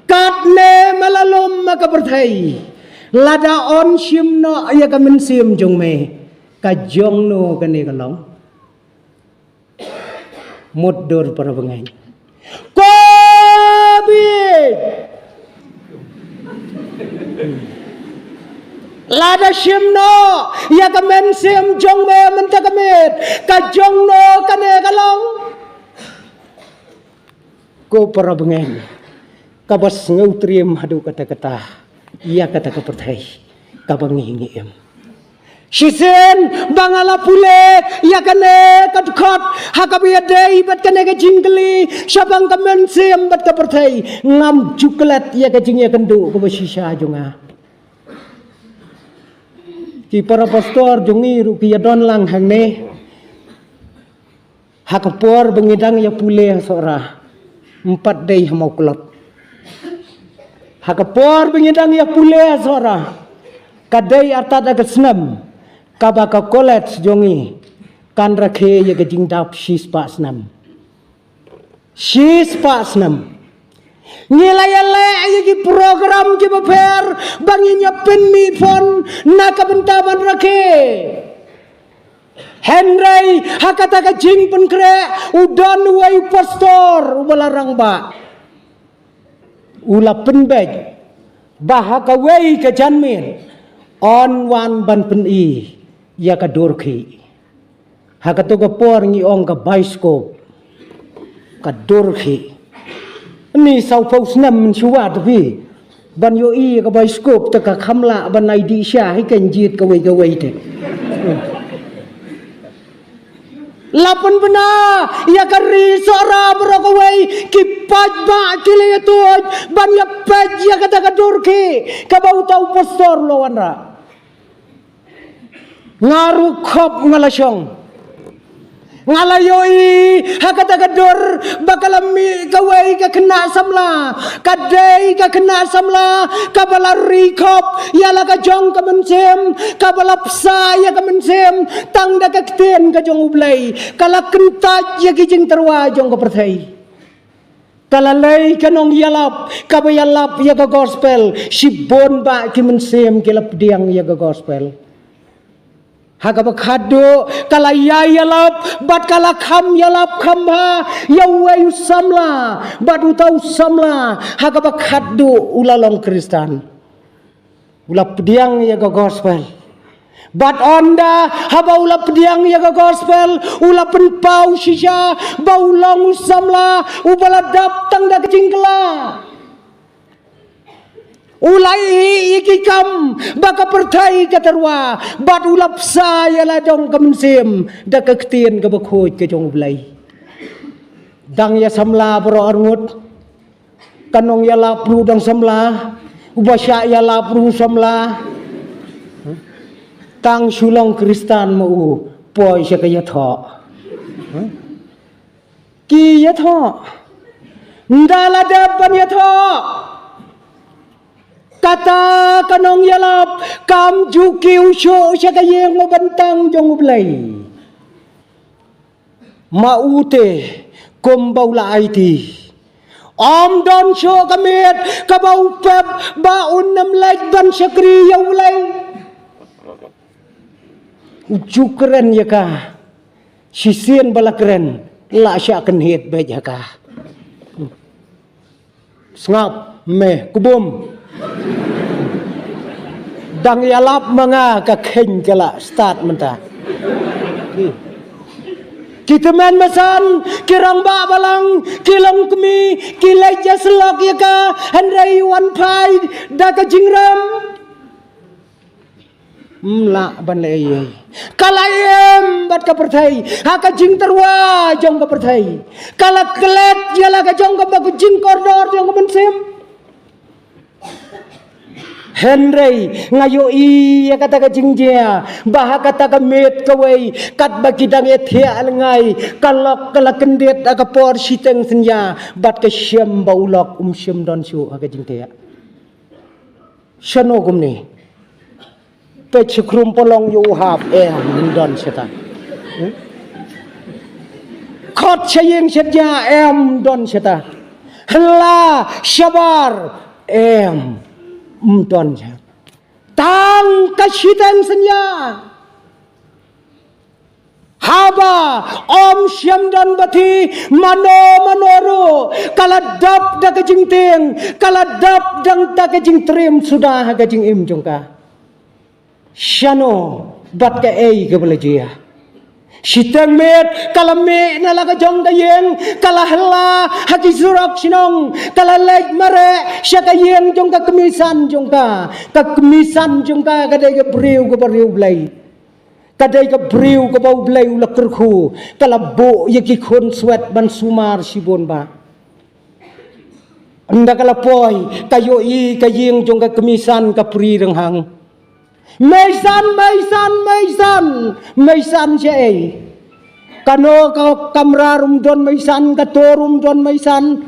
katne me la lum ha ka pyrthei, lada yn shim noh ïa ka mynsiem jong me, ka jong no kane ka long? Mutdur para bangeit. Ko bieit, lada shim noh ïa ka mynsiem jong me mynta ka miet, ka jong no kane ka long? Ko para bangeit, kaba sngewtriem haduh katta katta ïa kata ka pyrthei kaba ngi ngi im. Shisien ba nga la pule ïa kane ka dkhot ha kaba ïadei bad kane ka jingkylli shaphang ka mynsiem bad ka pyrthei, ngam ju klet ïa ka jingïakynduh kaba shisha jong nga. Ki para pastor jong ngi ruh ki ïadon lang hangne. Ha ka por ba ngi dang ïa pule ha Sohra, ym pat dei ha Mawklot. Ha ka por ba ngi dang ïa pule ha Sohra, ka dei artat ha ka snem kaba ka college jong ngi kan rakhe ïa ka jingdap shispah snem. Shispah snem. Ngi la ïaleh ïa ki program kiba pher ba ngin ïa pynmih pon na ka bynta ban rakhe. Hynrei ha kata ka jingpynkhreh u don uwei u pastor uba la rangbah. U la pynbeit ba ha kawei ka janmiet yn wan ban pyni ïa ka dur khih. Ha kato ka por ngi ong ka bioskop, ka dur khih. Ni sawphew snem mynshuwa te phi ban ïohi ïa ka bioskop, te ka kham lah ban ai dih sha hi ka jied kawei kawei te. La pynbna ïa ka ri Sohra baroh kawei, ki paidbah ki la ïatuid ban ïa peit ïa kata ka dur khih kaba uta u pastor u la wanrah. Nga ruh khop nga la shong. Nga la ïohi ha kata ka dur ba ka la mih kawei ka khynnah samla. Ka dei ka khynnah samla kaba la ri khop ïa la ka jong ka mynsiem, kaba la bsa ïa ka mynsiem tang da ka ktien ka jong U Blei. Ka la kyntait ïa ki jingtyrwa jong ka pyrthei. Ka la leh ka nongïalap kaba ïalap ïa ka gospel, shibun bah ki mynsiem ki la pdiang ïa ka gospel. Ha kaba khadduh ka la ïai ïalap bad ka la kham ïalap kham bha ïa uwei u samla, bad uta u samla ha kaba khadduh u la long Khristan. U la pdiang ïa ka gospel. Bad ynda haba u la pdiang ïa ka gospel, u la pynpaw shisha ba u long u samla uba la dap tang da ka jingkylla. U la ïeh ïa ki kam ba ka pyrthei ka tyrwa, bad u la bsa ïa la jong ka mynsiem da ka ktien kaba khuid ka jong U Blei. Dang ïa samla baroh arngut. Ka nongïalap ruh dang samla, uba shah ïalap ruh samla. Tang shu long Khristan ma u, poi sha ka ïathoh. Ki ïathoh. Nda la dep ban ïathoh. Kata ka nongïalap kam ju kiew shuh sha ka ïing u bantang jong U Blei. Ma u te kumba u la aiti. Ym don shuh ka miet kaba u pep ba un ym leit ban shakri ïa U Blei. U ju kren ïa ka. Shisien ba la kren la shah kynhied beit ha ka. Sngap me kubum. Dang ïalap ma nga ka kheiñ ka la start mynta. Ki tymmen basan, ki rangbah balang, ki longkmie, ki leit ïasyllok ïa ka, hynrei wan phai da ka jingrem. Ym lah ban leh ei ei. Ka la im bad ka pyrthei ha ka jingtyrwa jong ka pyrthei. Ka la klet ïa la ka jong ka ba ka jingkordor jong ka mynsiem. Hynrei nga ïohi ïa kata ka jingjia ba ha kata ka miet kawei katba ki dang ïathiah lyngngai, ka lok ka la kyndit ha ka por shiteng synñia bad ka shem ba u lok um shem don shuh ha ka jingthiah. Shano kumne? Peit sha khrum palong ïa u hap, em, ym don shata. Hmm? Khot sha ïing sha jia, em, ym don shata. Hla shabar, em, ym don shata. Tang ka shiteng synñia. Haba ym shym don bathi mano mano ruh, ka la dap da ka jingtieng, ka la dap dang da ka jingtriem suda ha ka jingim jong ka. Shano bad kaei kaba la jia? Shiteng miet ka la mih na la ka jong ka ïing, ka la hla ha ki surok shnong, ka la leit mareh sha ka ïing jong ka kmie san jong ka. Ka kmie san jong ka ka dei ka briew kaba riewblei. Ka dei ka briew kaba U Blei u la kyrkhu, ka la buh ïa ki khun swet ban sumar shibun ba. Ynda ka la poi, ka ïohi ka ïing jong ka kmie san ka pri rynghang. Mei san, mei san, mei san, mei san shaei? Kano ka kamra ruh ym don mei san, ka to ruh ym don mei san.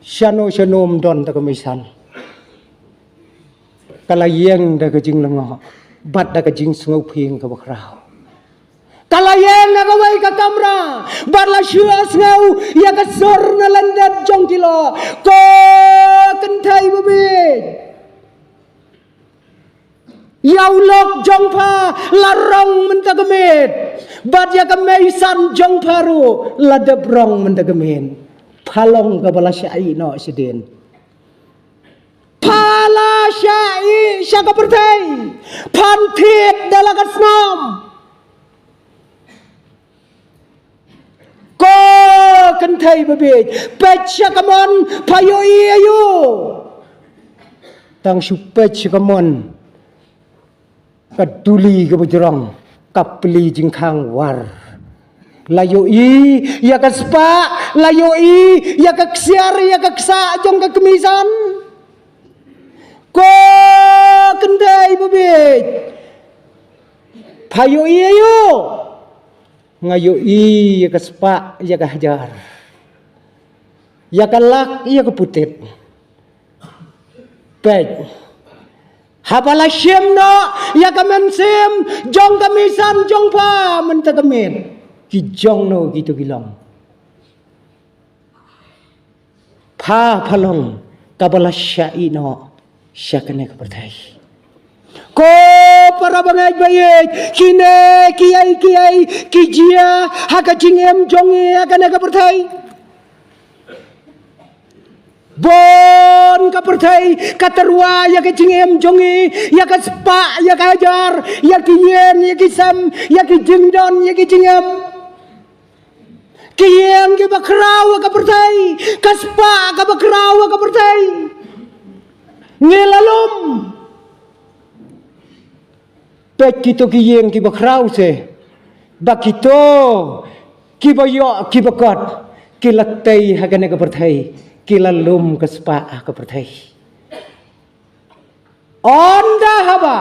Shano shano ym don da ka mei san. Ka la ïeng da ka jinglyngngoh bad da ka jingsngewphieng kaba khraw. Ka la ïeng ha kawei ka kamra bad la shu sngew ïa ka sur na lyndet jong ki lok. Ko kynthei babieit, ïa u lok jong pha la rong mynta ka miet, bad ïa ka mei san jong pha ruh la dep rong mynta ka miet. Pha long kaba la shah ïeh noh shadien. Pha la shah ïeh sha ka pyrthei. Phan thied da la ka snam. Ko kynthei babieit, peit sha kamon pha ïohi aïu? Tang shu peit sha kamon. Ka duli kaba jrong, ka pli jingkhang war. La ïohi ïa ka spah, la ïohi ïa ka ksiar, ïa ka ksah jong ka kmie san. Ko kynthei babieit, pha ïohi aïu? Nga ïohi ïa ka spah, ïa ka hajar, ïa ka lak, ïa ka putit. Peit. Haba la shim noh ïa ka mynsiem jong ka mei san jong pha mynta ka miet, ki jong no kito ki long? Pha pha long kaba la shah ïeh noh sha kane ka pyrthei. Ko para bangeit ba ïeit, kine kiei kiei ki jia ha ka jingim jong ngi ha kane ka pyrthei. Bun ka pyrthei ka tyrwa ïa ka jingim jong ngi, ïa ka spah, ïa ka hajar, ïa ki ïing, ïa ki sem, ïa ki jingdon, ïa ki jingem. Ki ïing kiba khraw ha ka pyrthei, ka spah kaba khraw ha ka pyrthei. Ngi la lum. Peit kito ki ïing kiba khraw se, ba kito kiba ïoh kiba kot, ki la tei ha kane ka pyrthei, ki la lum ka spah ha ka pyrthei. Ynda haba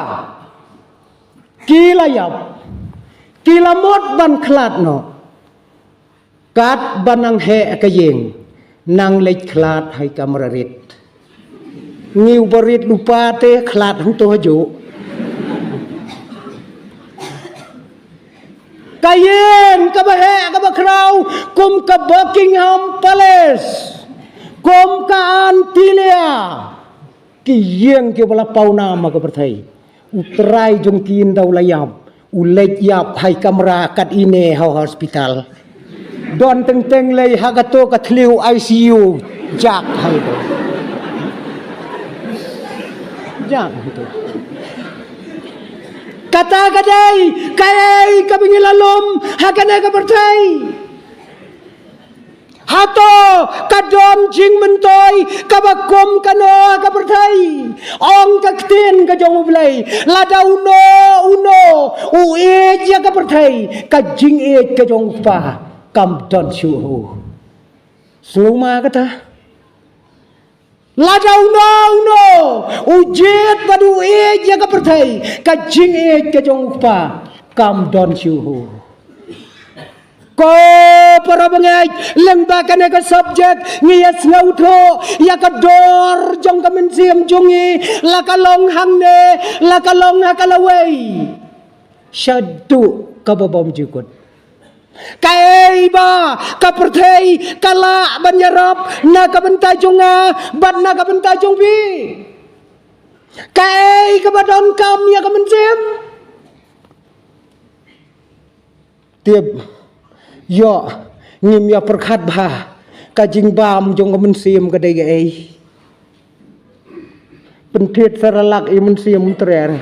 ki la ïap, ki la mut ban khlad noh. Katba nang heh ka ïing, Nang leit khlad hai kamra rit. Ngi u ba rit lypa te khlad hangto hajuh. Ka ïing kaba heh kaba khraw kum ka Buckingham Palace, kum ka Antilia. Ki ïing kiba la paw nam ha ka pyrthei. U trai jong ki ynda u la ïap, u leit ïap hai kamra kat ine ha hospital. Don teng teng lei ha kato ka thliew I C U. Jak hai to. Jak hai to. Kata ka dei kaei kaba ngi la lum ha kane ka pyrthei. Hato ka don jingmyntoi kaba kum kano ha ka pyrthei? Ong ka ktien ka jong U Blei, lada uno uno u ïeit ïa ka pyrthei, ka jingïeit ka jong U Kpa kam don shuh. Sngewma kata. Lada uno uno u jied bad u ïeit ïa ka pyrthei, ka jingïeit ka jong U Kpa kam don shuh. Ko para bangeit, lyngba kane ka subject ngi ïa sngewthuh ïa ka dor jong ka mynsiem jong ngi, la ka long hangne, la ka long ha ka lawei. Shaduh kaba bymjukut. Kaei ba ka pyrthei ka lah ban ïarap na ka bynta jong nga bad na ka bynta jong phi? Kaei kaba donkam ïa ka mynsiem? Tip, ïoh ngim ïa pyrkhat bha ka jingbam jong ka mynsiem ka dei kaei. Pynthied saralak ïa mynsiem trer.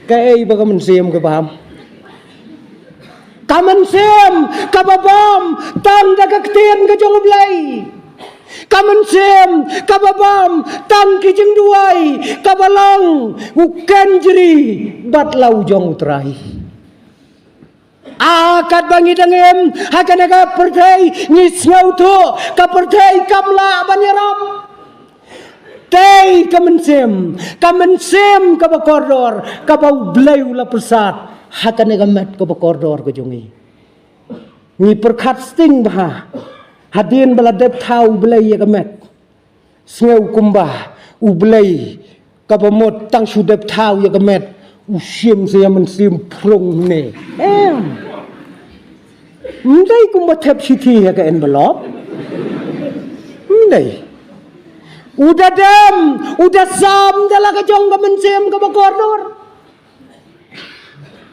Kaei ba ka mynsiem ka bam? Ka mynsiem kaba bam tang da ka ktien ka jong U Blei. Ka mynsiem kaba bam tang ki jingduwai kaba long u kynjri bad la u jong U Trai. A katba ngi dang im ha kane ka pyrthei ngi sngewthuh ka pyrthei kam lah ban ïarap. Tei ka mynsiem, ka mynsiem kaba kordor, kaba U Blei u la pyrsad ha kane ka met kaba kordor ka jong ngi. Ngi pyrkhat sting bha hadien ba la dep thaw U Blei ïa ka met. Sngew kumba U Blei kaba mut tang shu dep thaw ïa ka met u shim sa ïa mynsiem phrung ne. Em. Ym dei kumba thep shithi ha ka envelope. Ym dei. U da dem, u da sam da la ka jong ka mynsiem kaba kordor.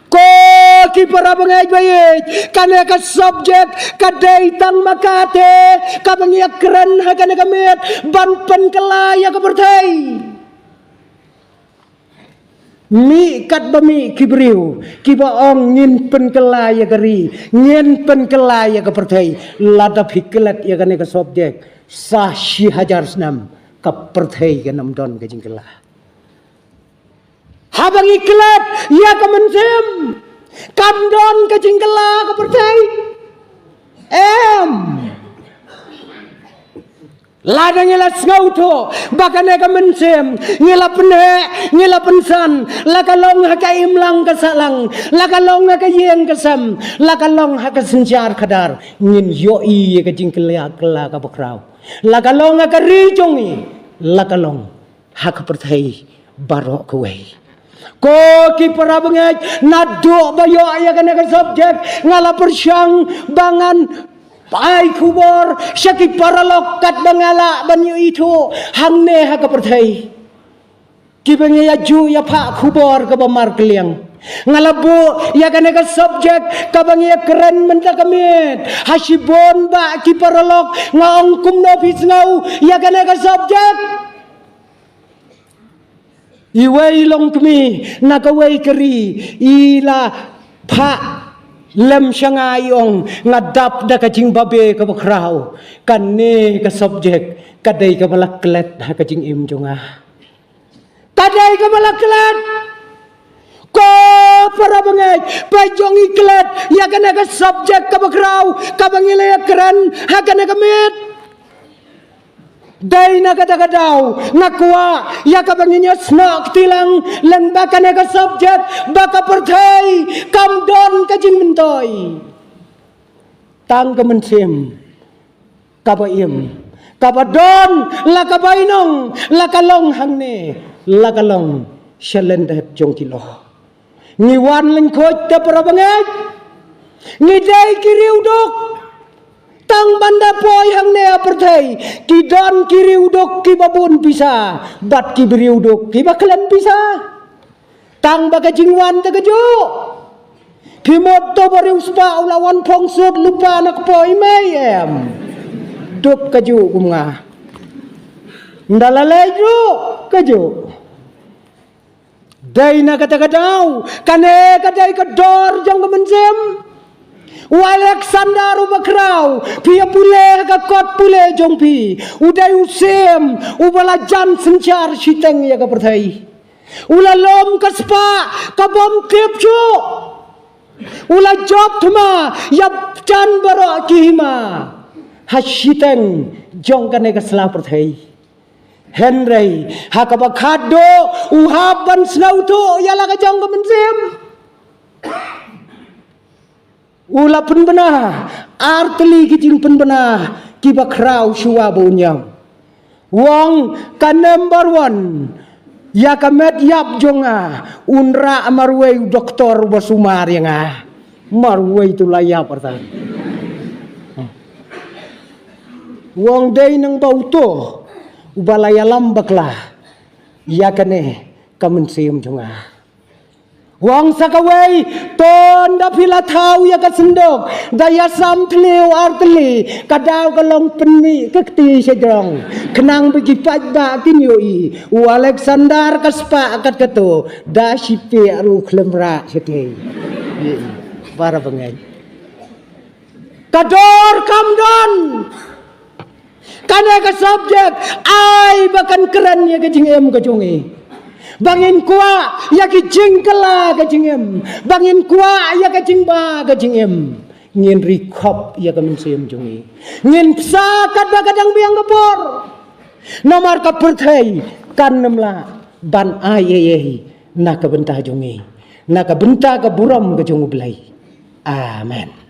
Ko ki para bangeit ba ïeit, kane ka subject ka dei tang ma kata kaba ngi ïa kren ha kane ka miet ban pynkylla ïa ka pyrthei. Mih katba mih ki briew kiba ong ngin pynkylla ïa ka ri, ngin pynkylla ïa ka pyrthei. Lada phi klet ïa kane ka subject sa shi hajar snem ka pyrthei kan ym don ka jingkylla. Haba ngi klet ïa ka mynsiem, kam don ka jingkylla ka pyrthei. Em. Lada ngi la sngewthuh ba kane ka mynsiem ngi la pynheh, ngi la pynsan, la ka long ha ka imlang ka sahlang, la ka long ha ka ïing ka sem, la ka long ha ka synshar khadar, ngin ïohi ïa ka jingkylla kylla kaba khraw. La ka long ha ka ri jong ngi, la ka long ha ka pyrthei baroh kawei. Ko ki para bangeit, naduh ba ïoh ïa kane ka subject nga la pyrshang ba ngan ai khubor sha ki paralok katba nga lah ban ïohi thuh hangne ha ka pyrthei. Kiba ngi ïa ju ïa phah khubor kaba markylliang. Nga la buh ïa kane ka subject kaba ngi ïa kren mynta ka miet ha shibun bah ki paralok, nga ong kumno phi sngew ïa kane ka subject. Iwei i longkmie na kawei ka ri i la phah lem sha nga, i ong nga dap da ka jingbabe kaba khraw. Kane ka subject ka dei kaba la klet ha ka jingim jong nga. Ka dei kaba la klet. Ko para bangeit, peit jong i klet ïa kane ka subject kaba khraw kaba ngi la ïa kren ha kane ka miet. Dei na kata ka daw nga kwah ïa kaba ngin ïa snoh kti lang lyngba kane ka subject ba ka pyrthei kam don ka jingmyntoi. Tang ka mynsiem kaba im, kaba don la ka bainong, la ka long hangne, la ka long sha lyndet jong ki lyoh. Ngi wan lyngkot te para bangeit. Ngi dei ki riewduk. Tang ban da poi hangne ha pyrthei, ki don ki riewduk kiba bun pisa, bad ki riewduk kiba khlem pisa. Tang ba ka jingwan te ka juh. Phi mut to ba riewspah u la wan phong suit lypa na ka poi mei em. Duk ka juh kum nga. Nda la leit ruh ka juh. Dei na kata ka daw, kane ka dei ka dor jong ka mynsiem. U Alexander uba khraw, phi ïa pule ha ka kot pule jong phi. U dei u syiem uba la jan synshar shiteng ïa ka pyrthei. U la lum ka spah kabym tip shuh. U la jop thma ïa jan baroh ki hima ha shiteng jong kane ka sla pyrthei. Hynrei ha kaba khatduh u hap ban sngewthuh ïa la ka jong ka mynsiem. U la pynbna artylli ki jingpynbna kiba khraw shuwa ba un ïam. U ong ka number one, ïa ka met ïap jong nga un rah marwei u doktor uba sumar ïa nga. Marwei tu la ïap artat. U ong dei nang ba uto uba la ïalam bakla ïa kane ka mynsiem jong nga. U ong sa kawei, to nda phi la thaw ïa ka synduk da ïasam thliew artylli, ka daw ka long pynmih ka kti sha jrong. Khnang ba ki paidbah kin ïohi u Alexander ka spah kat kato da shi pek ruh khlem rah shatei. Para bangeit. Ka dor kam don. Kane ka subject ai ba kan kren ïa ka jingim ka jong ngi. Ba ngin kwah ïa ka jingkylla ka jingim. Ba ngin kwah ïa ka jingba ka jingim. Ngin ri khop ïa ka mynsiem jong ngi. Ngin psa katba ka dang biang ka por. Namar ka pyrthei kan ym lah ban ai ei ei na ka bynta jong ngi. Na ka bynta ka burom ka jong U Blei. Amen.